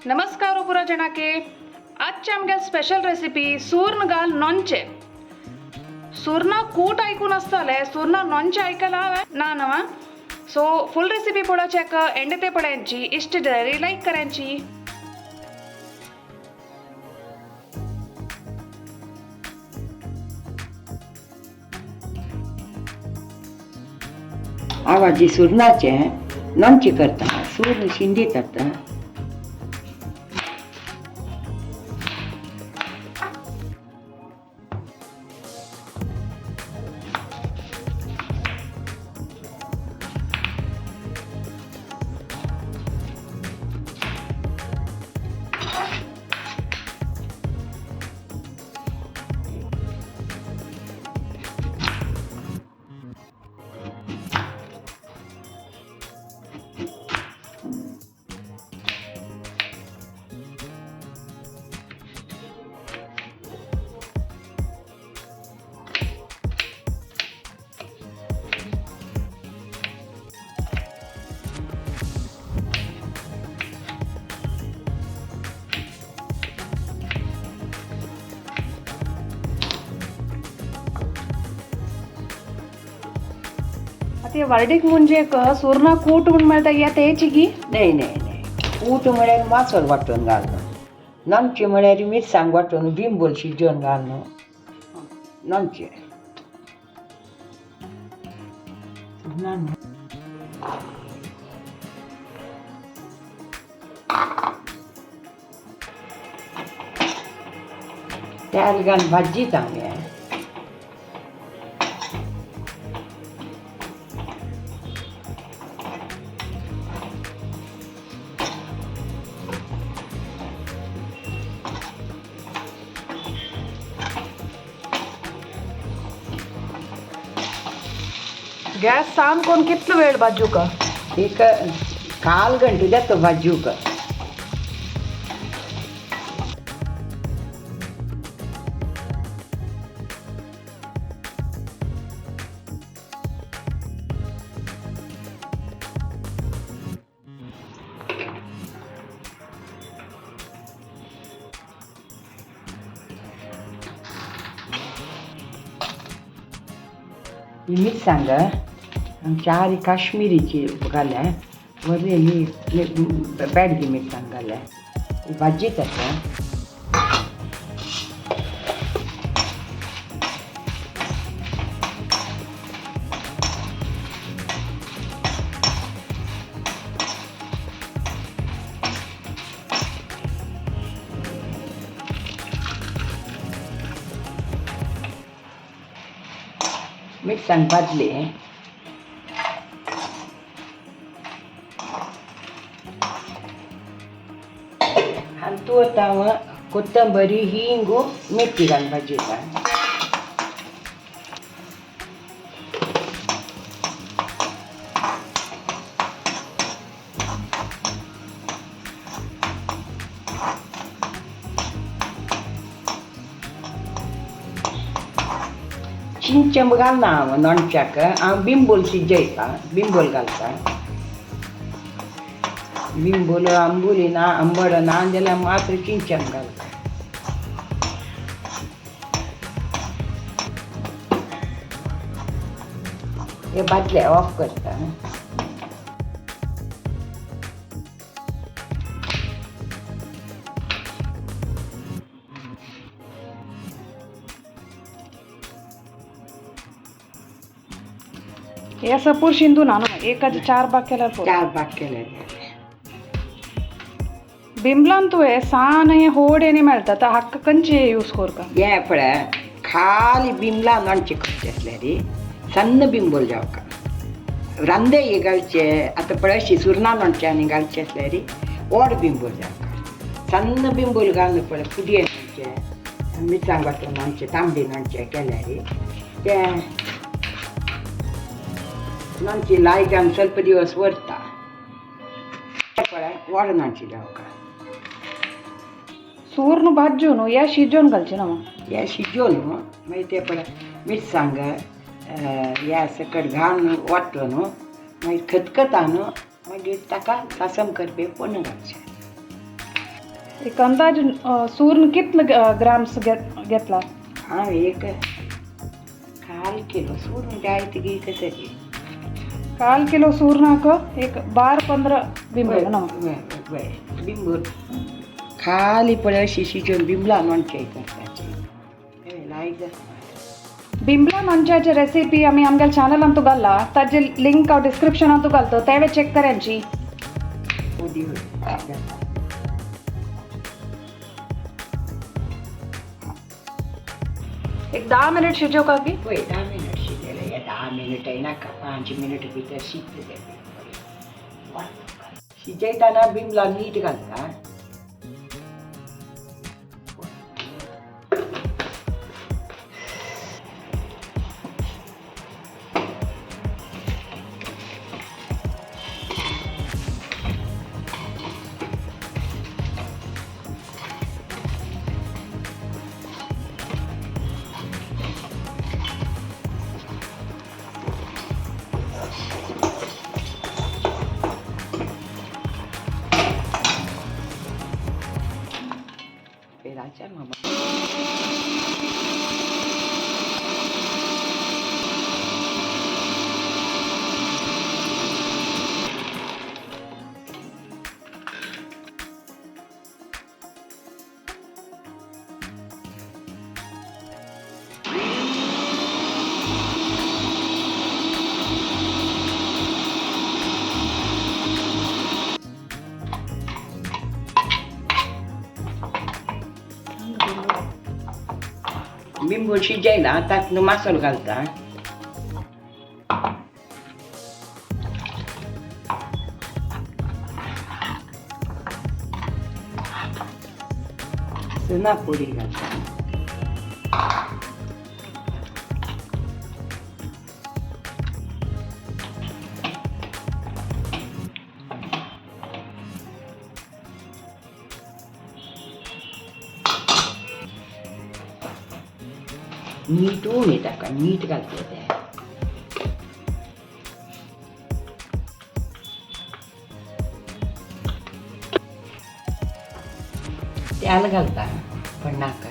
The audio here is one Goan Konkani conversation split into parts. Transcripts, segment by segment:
नमस्कार पुरा जणाके। आजची आमगे स्पेशल रेसिपी सूर्ण घाल नॉनचे। सुर्णा कूट आयकून आसताले, सुर्णा नॉनचे आयकला हांवें ना नवा। सो फुल रेसिपी पळोवच्याक एंड ते पळयांची, इश्ट जाल्यार लायक करायची। आवाजी सुरणाचे लोणचें करता, सूर्ण शिंदी करता। आतां वर्डीक मुंजेक सुर्णा कूट म्हूण मेळटा, या तेची गी? नाही नाही नाही, कूट म्हळ्यार मासोल वांटून घालणं, लोणचें म्हळ्यार मिरसांग वांटून बिंबोल शिजोवन घालणं लोणचें। तेल घालून भाजीत आमी। गॅस सान कोण कितलो वेळ भाजूका? एक काल घंटो जाता भाजूक। ही मिरसांग चार काश्मीरीची घाल्या, वरली ही बेडगी मिरसांग घाल्या, भाजीत आसा। मिरसांग भाजली। तूं आतां कोथंबरी, हिंग, मेथी घालून भाजयता। चिंचम घालना हांव लोणच्याक, हांव बिंबोल शिजयता, बिंबोल घालता। बिंबोल आंबोली ना, आंबड ना जाल्यार मात्र चिंचम घालता। हे भाजले ऑफ करता। हे सपूर शिंदू ना न्हू, एकाचे चार भाग केल्यार पुरो। चार भाग केल्यार। बिमलान तुवें सान हे होड मेळटा, तर हाका खंयचे यूज करता? हे पळय खाली बिमला लोणचें करचें आसल्यार सन्न बिंबोल जावका, रांदे हे घालचे। आतां पळय अशी सुरणां लोणचें आनी घालचें आसल्यार व्हड बिंबोल जावका, सन्न बिंबोल घालून पळय पुडये लोणचें, मिरसांग वांटून लोणचें, तांबडी लोणचें केल्यार तें लोणचें लायक स्वल्प दिवस व्हरता। पळय व्हड लोणचें जावका। सूर्ण भाजून या शिजोवन घालचें ना? हे शिजोवन मागीर तें पळय मिरसांग ह्या सकट घालून वांटून मागीर खतखतान मागीर ताका सासम करपी फोण्ण घालचें। एक अंदाज सूर्ण कितले ग्राम्स घेतला? हांव एक काल किलो सूर्ण जाय तिगी तरी. काल किलो सूर्णाक एक 12-15 बिंबोल ना? बिंबोल खाली पळय अशी शिजोवन बिंबला लोणचें करपाचें लायक जाता. बिंबला लोणच्याची रेसिपी आमी आमगे चॅनलांतू घाल्ला, ताजे लिंक हांव डिस्क्रिप्शनांतू घालतो, तेवे चॅक करायची. एक 10 मिनिट शिजव काकी. पळय 10 मिनट शिजयलें. हे 10 मिनट नाका, 5 मिनट भितर शिजता तें. शिजयतना बिंबला मीठ घालता. बिंबूल शिजयला तातूंत मासोल घालता. सुना पोडी घालता. मीठ उणी ताका मीठ घालता तें. तेल घालता पण्णाक.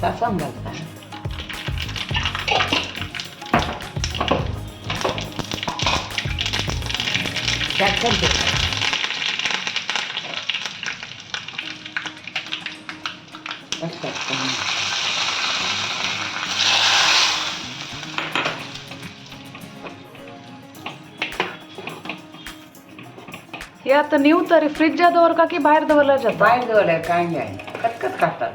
सासम घालता. साखर घालता. हे आता न्यू तरी फ्रिजात दवर का की बाहेर दवरलं जातं? बाहेर दवरल्यार कांय जायना, कचकच काडटात.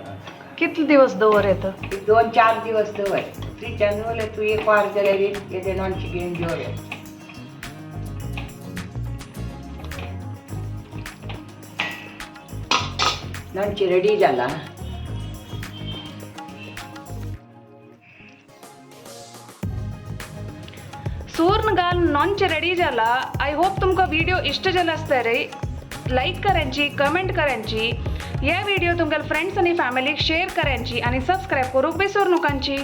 कितले दिवस दवर येतं? 2-4 दिवस दवर. फ्रिजान दवरल्यार तूं एक वार जाल्यार येदें लोणचें घेवन जेवया. लोणचें रेडी जाला. सूर्ण घाल लोणचें रेडी जाला. I hope तुमकां व्हिडिओ इश्ट जाला आसतले. लायक करायची, कमेंट करायची, हे व्हिडिओ तुमच्या फ्रेंड्स आनी फॅमिलीक शेअर करायची आनी सबस्क्रायब करूंक विसरू नकांची.